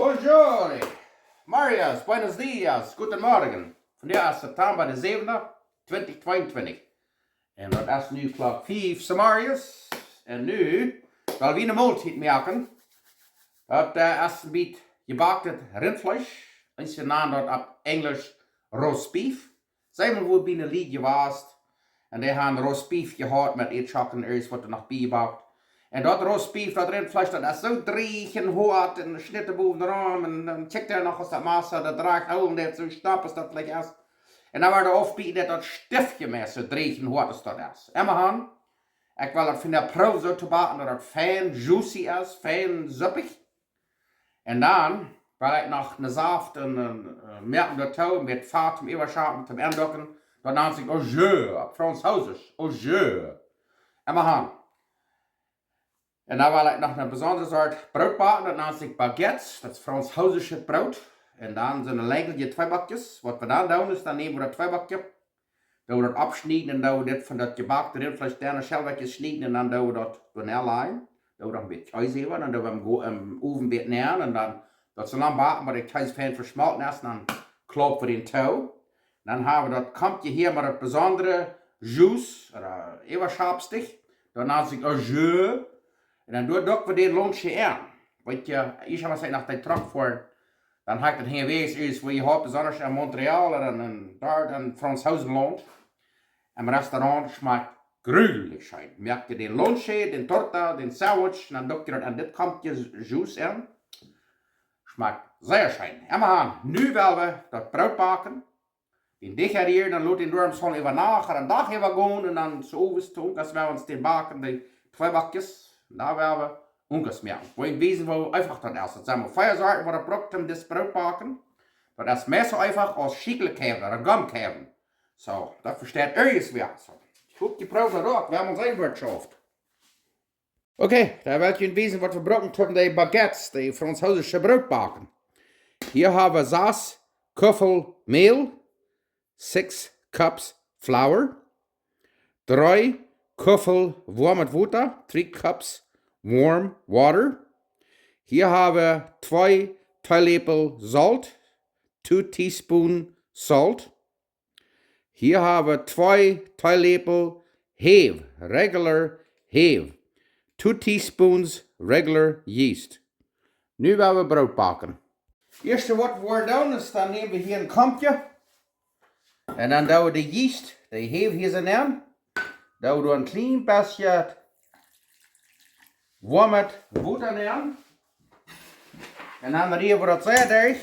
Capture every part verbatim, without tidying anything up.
Bonjour, Marius, buenos dias, guten Morgen. Vondoag es September de säwende, twintich tweeuntwintich. Un daut es nu Klock fief zemorjes. Un nu well wie eene Moltiet moaken. Daut, äh, es een bät jebaktet Rintfleesch. Eenje nanen daut opp Enjlisch roast beef. Sent wie wua bie eene Lied jewast. Un dee haben roast beef jehaut met Eadschocken un aules waut doa noch bie jebakt. Un daut roast beef, daut Rintfleesch, daut es soo dreech un hoat un schnitten bowen rom. Un dan kjikjt eena noch aus daut Massa, daut dreecht aul un daut soo stopp aus daut veleicht es. Un dan woat aufjebäten daut daut Stifft jemoakt, soo dreech un hoat aus daut es. Emma han, ekj well daut vondoag proowen soo to backen daut daut fein juicy es, fein suppich. Un dan well ekj noch een Saft un een, äh, Melkj doatoo, met Fat toom äwaschaufen, toom enducken. Daut nant sikj au jus, opp Franzeesch, au jus. Emma han. Un dan well ekj noch eene besondre Sort Broot backen, daut nant sikj baguettes, daut es franzeesch Broot. Un dan sent doa lenjje Tweebackjes. Waut wie dan doonen es, dan näm wie daut Tweebackje, doo wie daut aufschnieden un doo wie dit von daut jebakte Rintfleesch dan en Schelwakjes schnieden un dan doo wie daut doa nenlajen. Doo wie daut een bät Kjees äwa un dan doo wie em Go-, em Owen een bät nenn un dan daut soo lang backen, bat de Kjees fein veschmolten es un dan klaup wie dän too. Dan hab wie daut Kompkje hia met daut besondre Juice, ooda Äwaschopstich. Daut nant sikj au jus. Un dan doo, doo wie dän Lunch hia aun. Weetst, ekj hab noch dän Truck fa dan hab ekj daut hia wes es, wua jie haben, besonda en Montreal ooda en, en, doa en Franzoosenlaunt. Em Restaurant schmakjt jreslich scheen. Moakt jie dän Lunch, dän Torta, dän Sandwich, un dan doo jie daut en dit Kompkje Juice aun. Schmakjt sea scheen. Emma han, nu well wie daut Broot backen. Dän Deajch rieren, dan lot dän doa soo äwa Nacht, een Dach äwa gonen un dan soo owes to Unkas woa wie ons dän backen, dee Tweebackjes. Un dan woa wie Unkas moaken. Woa ekj wiesen, woo eefach daut es. Daut sent mau vea Sorten waut wie brucken toom dit Broot backen. Daut es meist soo eefach aus Schieekjle kjeiwen ooda Gom kjeiwen. Soo, daut vesteit irjentwäa. Soo, ekj hop, jie proowen daut uk, wan wie ons eenwirtschaft. Okay, dan well ekj junt wiesen waut wie brucken toom dee Baguettes, dee franzeesche Broot backen. Hia hab wie sas Kuffel Mäl, six cups flour, dree Kuffel woamet Wota, three cups warm water. Hia hab wie twee Teeläpel Solt, two teaspoon salt. Hia hab wie twee Teeläpel Heew, regular Heew, two teaspoons regular yeast. Nu woa wie Broot backen. Ieeschte waut wie doonen es, dan näm wie hia een Kompkje. Un dan doo wie de Yeast, de Heew hia soo nenn. Doo wie een kjlien bät woamet Wota nenn. Un dan rieren wie daut sea derch.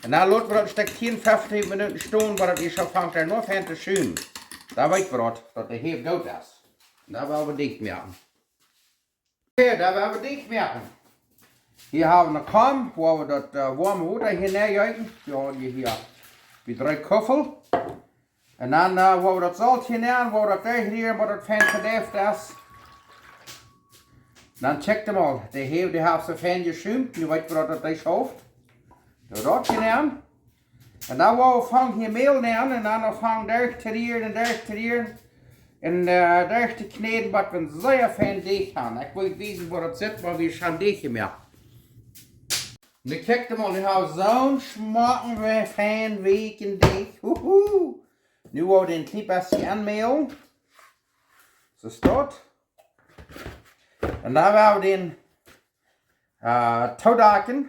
Un dan loten wie daut een Stekj tieen, feftieen Minuten stonen, bat daut ieescht aunfangt doa noch aun to schumen. Dan weeten wie daut, daut de Heew goot es. Un dan woa wie dicht moaken. Okay, dan woa wie dicht moaken. Hia hab wie eene Kom, woa wie daut, äh, woame Wota hia nenjeeten. Jo, hia, hia. Bie dree Kuffel. Un dan, äh, woa wie daut Solt hia nenn, woa wie daut derchrieren, bat daut fein vedeift es. Dan kjikjt mol, de Heew, dee haft soo fein jeschumd. Nu weeten wie daut, daut dee schauft. Doo daut hia nenn. Un dan woa wie aunfangen hia Mäl nenn un dan aunfangen derch to rieren un derch to rieren. Un, äh, derch to kjnäden, bat wie een sea fein Deajch haben. Ekj well junt wiesen woo daut sitt, wan wie scheen Deajch moaken. Nu kjikjt mol, nu hab wie soon schmocken, fein weekjen Deajch. Huhu. Nu woa wie dän een kjlien bät aunmälen. Soo es daut. Un dan woa wie dän, äh, toodakjen.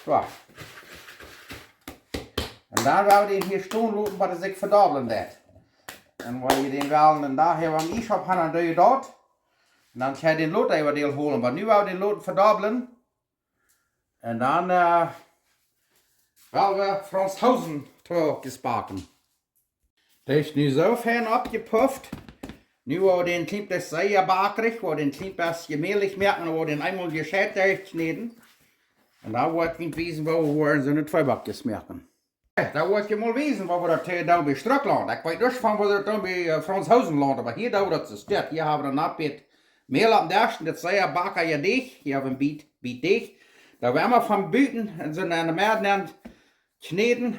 Soo. Un dan woa wie dän hia stonen loten, bat hee sikj vedobblen deit. Un wan jie dän wellen een Dach äwa em Iesschaup haben, dan doo jie daut. Un dan kjenn jie dän lota äwa dän holen. Oba nu woa wie dän loten vedobblen. Un dan, äh, woa wie Franzoosen Tweebackjes backen. Dee es nu soo fein oppjepufft. Nu woa wie dän een kjlien bät sea bakrich, woa wie dän een kjlien bät mälich moaken, woa wie dän eemol jescheit derchkjnäden. Un dan woa ekj junt wiesen woo wie woaren soone Tweebackjes moaken. Jo, dan woa ekj junt mol wiesen woo wie daut hia doonen bie Strucklaunt. Ekj weet nich von woo wie daut doonen bie, äh, Franzoosenlaunt, oba hia doo wie daut soo. Hia hab wie een bät Mäl oppem Desch, un daut es sea bakja Deajch. Hia hab wie een bät, bät Deajch. Daut woa wie emma von buten un soo aun de Medd aun kjnäden.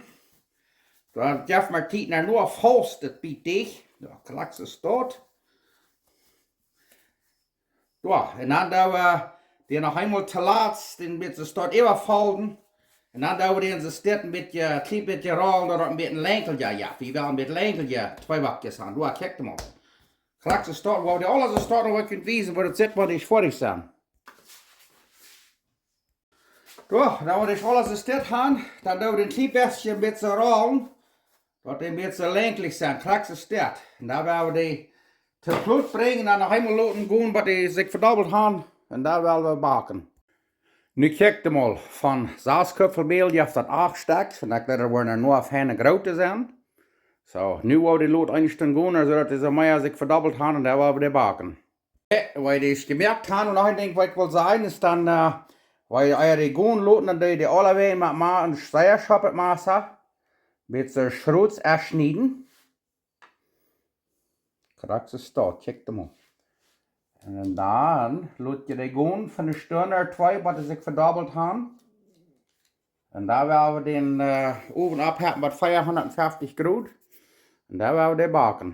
Daut jeft mie Tiet no, no faust daut bät Deajch. Jo, krakjt soo es daut. Jo, un dan doo wie dee noch eemol toolatst een bät stoakj äwafolden. Un dan doo wie dän soo stoakj een bät, kjlien bät rollen, daut daut een bät lenjlicha, jo, wie wellen een bät lenjlicha Tweeback han. Doa, kjikj mol. Krakjt soo stoakj, woo wie dee aula soo stoakj noch waut kjennen wiesen, woo daut sitt, wan dee foadich sent. Jo, dan wan dee aula soo stoakj han, dan doo wie dän kjlien bät rollen, daut dee een bät lenjlich sent, krakjt soo stoakj. Un dan woa wie dee to Plot brinjen un dan noch eemol loten gonen, bat dee sikj vedobbelt han. Un dan woa wie backen. Nu kjikjt mol, von sas Kuffel Mäl jeft daut acht Stekj. Un ekj denkj, daut woaren nu feine groote sennen. Soo, nu woa wie dee loten eene Stund gonen, soo daut dee soo mea sikj vedobbelt han un dan woa wie dee backen. Jo, woo wie dee jemoakt han, un noch een Dinkj waut ekj well sajen es dan, äh, woo wie dee gonen loten, dan doo wie dee aulawäajen met Ma-, een sea scharpet Massa, met soo schrots aunschnieden. Krakjt soo stoakj, kjikjt mol. Un dan lot wie dee gonen fa eene Stund ooda twee, bat dee sikj vedobbelt han. Un dan woa wie dän, äh, Owen aunheeten bie veahundatfeftich Grod. Un dan woa wie dee backen.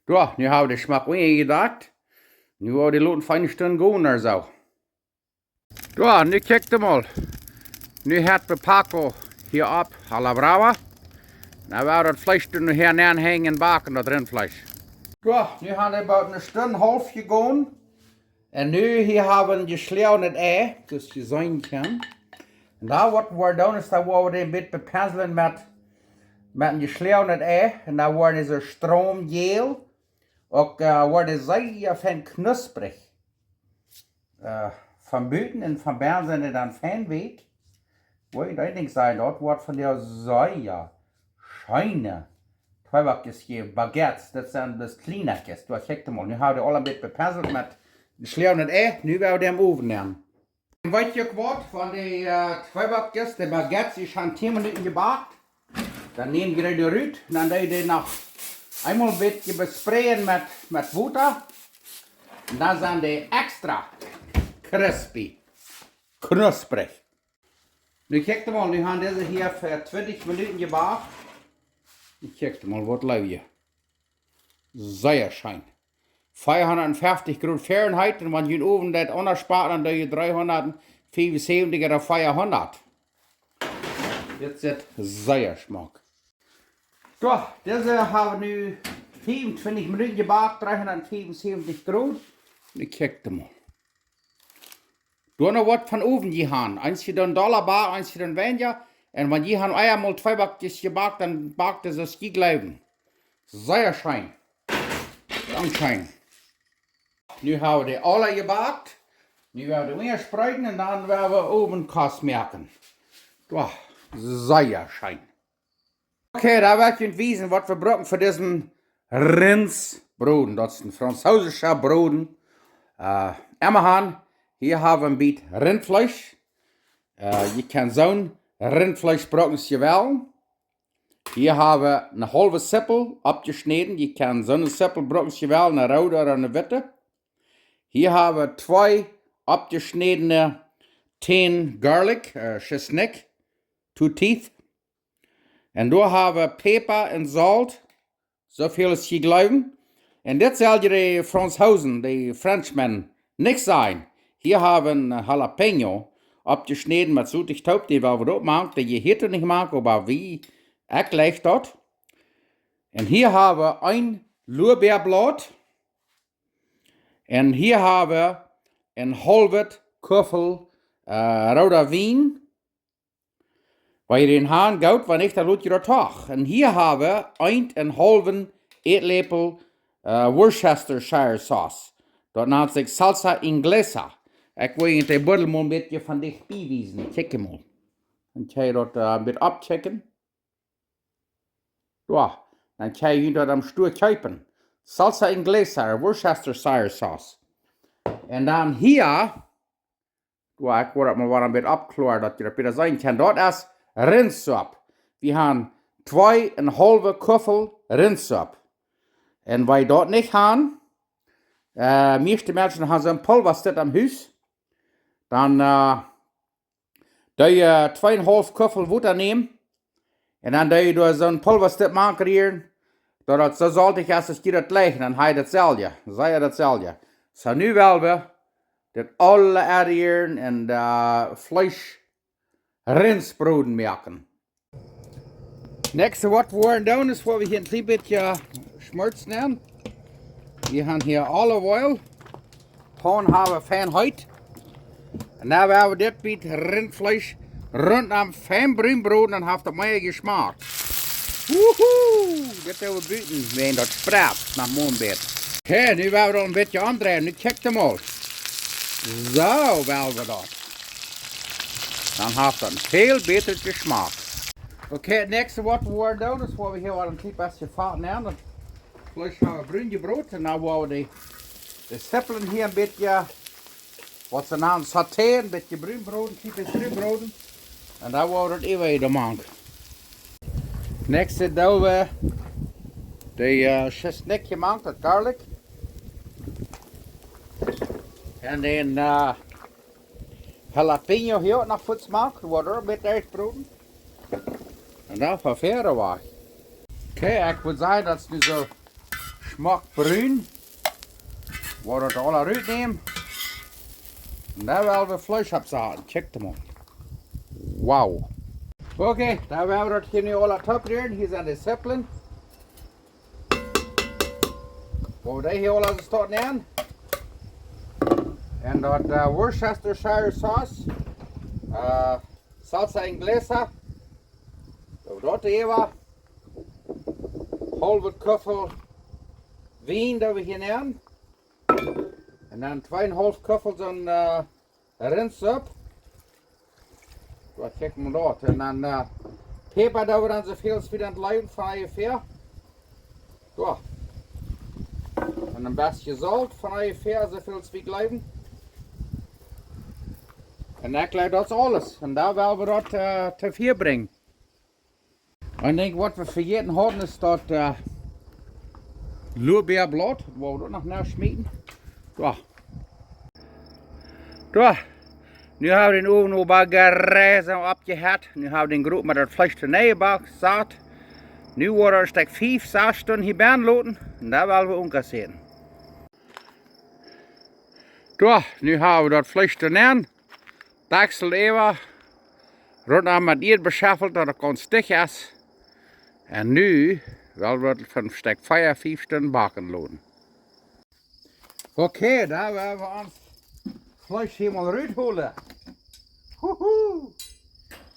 Jo, nu ha wie dee schmock unjadakjt. Nu woa wie dee loten fa eene Stund gonen ooda soo. Jo, nu kjikjt mol. Nu hab wie Paco hia opp a la brasa. Nu woa wie daut Fleesch nu hia nenhenjen un backen, daut Rintfleesch. Jo, nu ha wie about eene Stund haulf jegonen. Un nu hia ha wie een jeschloagenet Ei, soo aus jie seenen kjennen. Un dan waut wie woaren doonen es, dan woa wie dän een bät bepenslen met, met een jeschloagenet Ei. Un dan woat dee soo stroomjäl. Uk, äh, woat dee sea fein knusprich. Äh, von buten un von bennen sent dee dan fein weekj. Woo ekj denkj, sent daut woat von dee sea scheene Tweeback jie, Baguettes, daut sent bloos kjliene. Doa, kjikjt mol. Nu ha wie dee aula een bät bepenslet met een jeschloagenet Ei. Nu woa wie dee em Owen nämen. Un weet jie uk waut, von dee, äh, Tweeback, dee Baguettes, dee sent tieen Minuten jebakt. Dan näm wie dee rut, dan doo wie dee noch eemol een bät bespreien met, met Wota. Un dan sent dee extra crispy, knusprich. Nu kjikjt mol, nu han dise hia fa twintich Minuten jebakt. Nu kjikjt mol, waut leew jie. Sea scheen. Veahundatfeftich Grod Fahrenheit, un wan jie dän Owen daut aundasch spanen, dan doo jie dreehundatfiefunsäwentich ooda veahundat. Dit sitt sea schmock. Jo, dise ha wie nu fiefuntwintich Minuten jebakt, dreehundatfiefunsäwentich Grod. Nu kjikjt mol. Doa noch waut von Owen jie han. Eenje doonen dolla backen, eenje doonen weinja. Un wan jie han eemol Tweeback jebakt, dan backt et soo aus jie jleewen. Sea scheen. Dankscheen. Nu ha wie dee aula jebakt. Nu woa wie dee unjaspreeden un dan woa wie Owenkost moaken. Doa, sea scheen. Okay, dan woa ekj junt wiesen, waut wie brucken fa disen Rintsbroden. Daut es een franzeesischa Broden. Äh, emmahan, hia ha wie een bät Rintfleesch. Äh, jie kjennen soon Rintfleesch brucken aus jie wellen. Hia ha wie eene haulwe Zippel oppjeschnäden. Jie kjennen soone Zippel brucken aus jie wellen, eene roode ooda eene witte. Hia ha wie twee oppjeschnädne Täne Garlic, äh, Tschesnikj, two teeth. Un doa ha wie Päpa un Solt, soo väl aus jie jleewen. Un dit sell jie de Franzoosen, de Frenchmen, nich sajen. Hia ha wie een Jalapeño oppjeschnäden met Sot toop, dee woa wie uk mank, dee jie hia nich mank, oba wie, ekj jlikj daut. Un hia ha wie een Luabäablaut. Un hia ha wie een haulwet Kuffel, äh, rooda Wien. Wan jie dän han, goot, wan nich, dan lot jie daut doch. Un hia ha wie een un haulwen Ätläpel, äh, Worcestershire Sauce. Daut nant sikj Salsa Inglesa. Ekj well junt dee Buddel mol een bät von dicht bie wiesen. Kjikj mol. Dan kjenn jie daut, äh, een bät oppkjikjen. Jo, dan kjenn jie daut aum Stua kjeepen. Salsa Inglesa, Worcestershire Sauce. Un dan hia, jo, ekj woa daut mol waut een bät oppkloaren, daut jie daut bäta seenen kjennen. Daut es Rintsupp. Wie han twee un haulwe Kuffel Rintsupp. Un wan jie daut nich han, äh, mieeschte Menschen han soon Pulva, daut aum Hus. Dan, äh, doo jie twee un haulf Kuffel Wota nämen. Un dan doo jie doa soon Pulva mank rieren, daut daut soo soltich es aus jie daut jlikjen. Dan ha jie daut selwje. Sea daut selwje. Soo, nu woa wie Dit aule aunrieren un, äh, Fleesch Rintsbroden moaken. Näakjste waut wie woaren doonen es, woa wie hia een kjlien bät Schmolt nämen. Wie haben hia olive oil. Paun haben wie fein heet. Un dan woa wie dit bät Rintfleesch runtom fein brun broden un haft daut mea Jeschmak. Wuhu! Dit woa wie buten, wan daut sprat, noch mol een bät. Okay, nu woa wie daut een bät aundreien. Nu kjikj mol. Soo woa wie daut. Dan haft daut een väl bätren Jeschmak. Okay, näakjste waut wie woaren doonen es, woa wie hia waut een kjlien bät Fat nämen. Daut Fleesch haben wie brun jebroden. Un dan woa wie de, de Zippeln hia een bät, waut see nanen sautéen, een bät brun broden, kjlien bät brun broden. Un dan woa wie daut äwa de mank. Näakjste doo wie de, äh, Schisnikj mank, daut garlic. Un dän, äh, jalapeño hia uk noch fuaz mank, woat uk een bät broden. Un dan von wieda wajch. Okay, ekj wudd sajen, daut es nu soo schmock brun. Woa wie daut aula rutnämen. Un dan woa wie Fleesch oppsaten. Kjikj mol. Wow. Okay, dan woa wie daut hia nu aula topprieren. Hia sent de Zippeln. Woa wie dee hia aula soo nämen. Un daut, äh, Worcestershire sauce. Äh, salsa inglesa. Doo wie daut äwa. Haulwe Kuffel Wien doo wie hia nämen. Un dan twee un haulf Kuffel soon, äh, Rintsupp. Waut kjikj wie daut? Un dan, äh, Päpa doo wie dan soo väl aus wie daut jleewen von onjefäa. Soo. Un een bät Solt von onjefäa soo väl aus wie jleewen. Un ekj jleew daut es aules. Un dan woa wie daut, äh, to Fia brinjen. Een Dinkj waut wie vejäten hauden es daut, äh, Luabäablaut. Woa wie daut noch noschmieten. Soo. Soo. Nu haben wie dän Owen äwa Gräsen oppjehett. Nu haben wie dän Groot met daut Fleesch tonenjebakt, saut. Nu woa wie daut Stekj fief, sas Stunden hia bennen loten. Un dan woa wie unkassieren. Soo, nu haben wie daut Fleesch tonenn. Dakjsel äwa. Runtom met Ieed bescheffelt, daut et gaunz dicht es. Un nu woa wie daut fa een Stekj vea, fief Stunden backen loten. Okay, dan woa wie ons Fleesch hia mol rutholen. Huhu!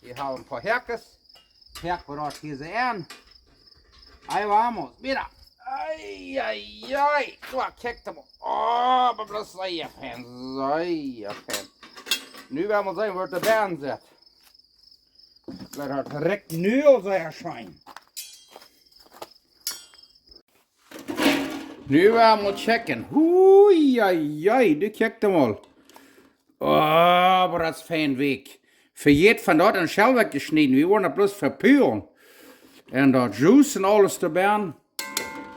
Hia haben wie een poa Häakjes. Häak wie daut hia soo aun. Ahí vamos, mira. Ai, ai, ai. Soo, kjikj mol. Oh, oba daut es sea fein, sea fein. Nu woa wie seenen, woo daut bennen sitt. Daut rikjt nu aul sea scheen. Nu woa wie mol checken. Hui, ai, ai, du kjikj mol. Oh, oba daut es fein weekj. Vejät von daut en Schelwakj to schnieden. Wie woaren daut bloos vepullen. Un daut Juice un aules doabie.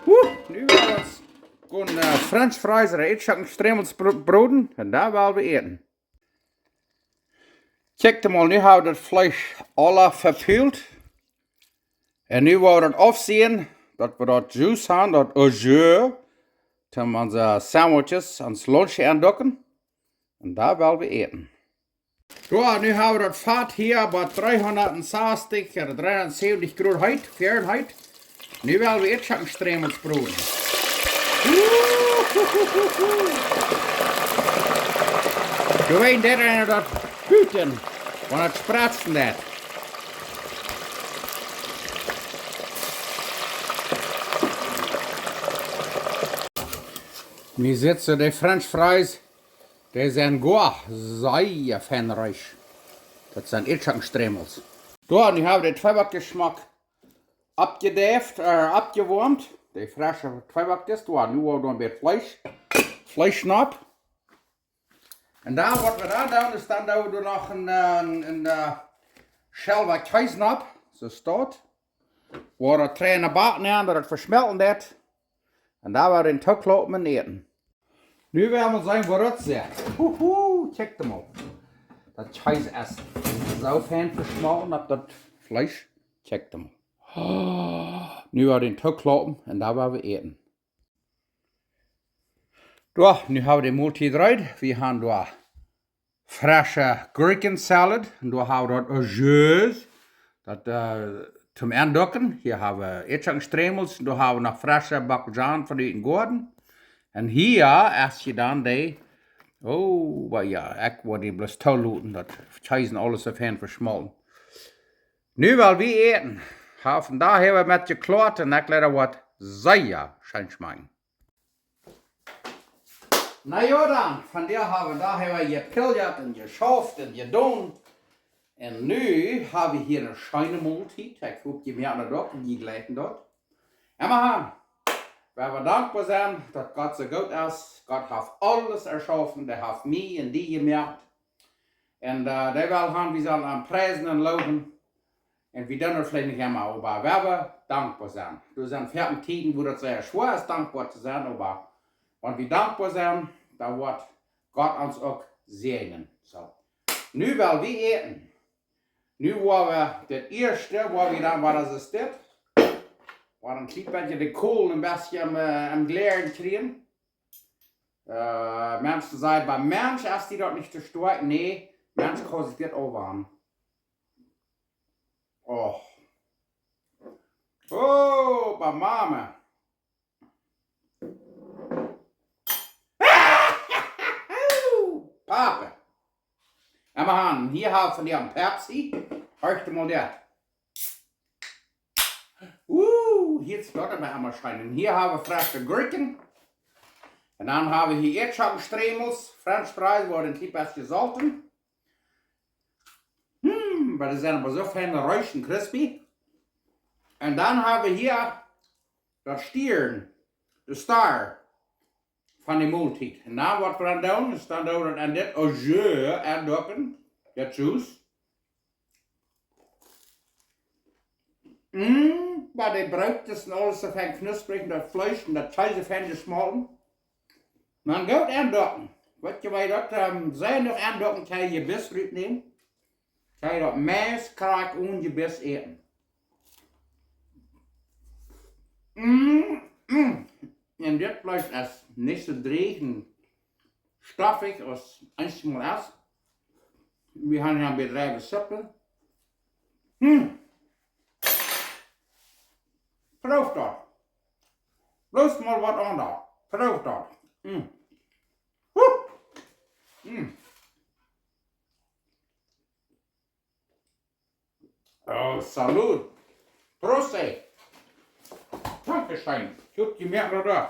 Huh, nu woa wie ons een, äh, French Fries ooda Eadschocken Stremels bro-, broden. Un dan woa wie äten. Kjikj mol, nu haben wie daut Fleesch aula vepult. Un nu woa wie daut aufseenen, daut wie daut Juice haben, daut au jus, toom onse Sandwiches, ons Lunch aundocken. Un dan woa wie äten. Jo, nu haben wie daut Fat hia bie dreehundat sastich ooda dreehundat säwentich Grod heet, Fahrenheit. Nu woa wie Eadschocken Stremels broden. Doa weet eena daut buten, wan et spretzen deit. Nu sitt soo de French Fries. Dee sent goa, sea fein reesch. Daut sent Eadschocken Stremels. Soo, nu haben wie de Tweeback schmock oppjedäft, äh, oppjewoamt. De fresche Tweeback, soo, nu woa wie dan wada Fleesch, Fleesch nopp. Un dan waut wie dan doonen, es dan doo wie noch een, äh, een, een, äh, Schelwa Kjees nopp. Soo steit. Woa wie daut trigj enne Bak nämen, daut et veschmelten deit. Un dan woa wie daut tookloppen un äten. Nu woa wie seenen, woo daut sitt. Huhu, kjikj mol. Daut Kjees es soo fein veschmolten opp daut Fleesch. Kjikj mol. Oh, nu woa wie daut tookloppen un dan woa wie äten. Jo, nu hab wie de Moltiet reed. Wie haben doa fresche Gurkensalat. Un doa hab wie daut Jus. Daut, äh, toom Enducken. Hia hab wie Ätschoken Stremels. Un doa hab wie noch fresche Bockelzwiebel von ut dän Goaden. Un hia es je dan de, oh, oba jo, ekj woa dee bloos toloten, daut Kjees un aules soo fein veschmolten. Nu well wie äten. Hab vondoag hab wie met jekloat un ekj leet waut sea scheen schmakjen. Na jo dan, vondoag hab wie, doa hab wie jepiljat un jeschauft un jedonen. Un nu hab wie hia eene scheene Moltiet. Ekj hop, jie moakjen daut uk un jie jlikjen daut. Emma han, wie wellen dankboa sennen, daut Gott soo goot es. Gott haft aules erschaufen, dee haft mie un die jemoakt. Un, äh, dee well han, wie sellen am priesen un lowen. Un wie doonen daut veleicht nich emma, oba wie wellen dankboa sennen. Doa sent foaken Tieden, wua daut sea schwoa es, dankboa to sennen, oba wan wie dankboa sent, dan woat Gott ons uk säajnen. Soo. Nu well wie äten. Nu woa wie daut ieeschte, woa wie dan, waut es dit? Woa een kjlien bät de Kolen een bät, äh, aum Glaren kjrieen. Äh, Menschen sajen, bie Mensch es die daut nich too stoakj. Nä, Mensch kaun sikj dit uk aun. Oh. Oh, bie Mama. Papa. Emma han, hia hab wie vondoag Pepsi. Horcht mol daut. Uh, hia es daut emma, emma scheen. Un hia hab wie fresche Gurken. Un dan hab wie hia Ätschoken Stremels, French Fries, woaren een kjlien bät jesolten. Hm, oba dee sent oba soo fein reich un crispy. Un dan hab wie hia daut Stiern, de Star von de Moltiet. Un dan waut wie dan doonen, es dan doo wie daut aun dit, oh jo, aundoppen, daut Jus. Mm, bie de Broot es nu aules soo fein knusprich un daut Fleesch un daut Kjees soo fein jeschmolten. Dan goot aundoppen. Weetst du, woo daut, ähm, sea noch aundoppen, kaun je Biss rutnämen. Kaun je daut meist krakjt one Jebiss äten. Mm, mm. Un dit Fleesch es nich soo dreech un stoffich aus eenjemol es. Wie haben hia een bät Reiwe Suppe. Hm. Proow daut. Bloos mol waut aundasch. Proow daut. Hm. Huh. Hm. Oh, salut. Prost, ey. Dankscheen. Ekj hab jemoakt, ooda?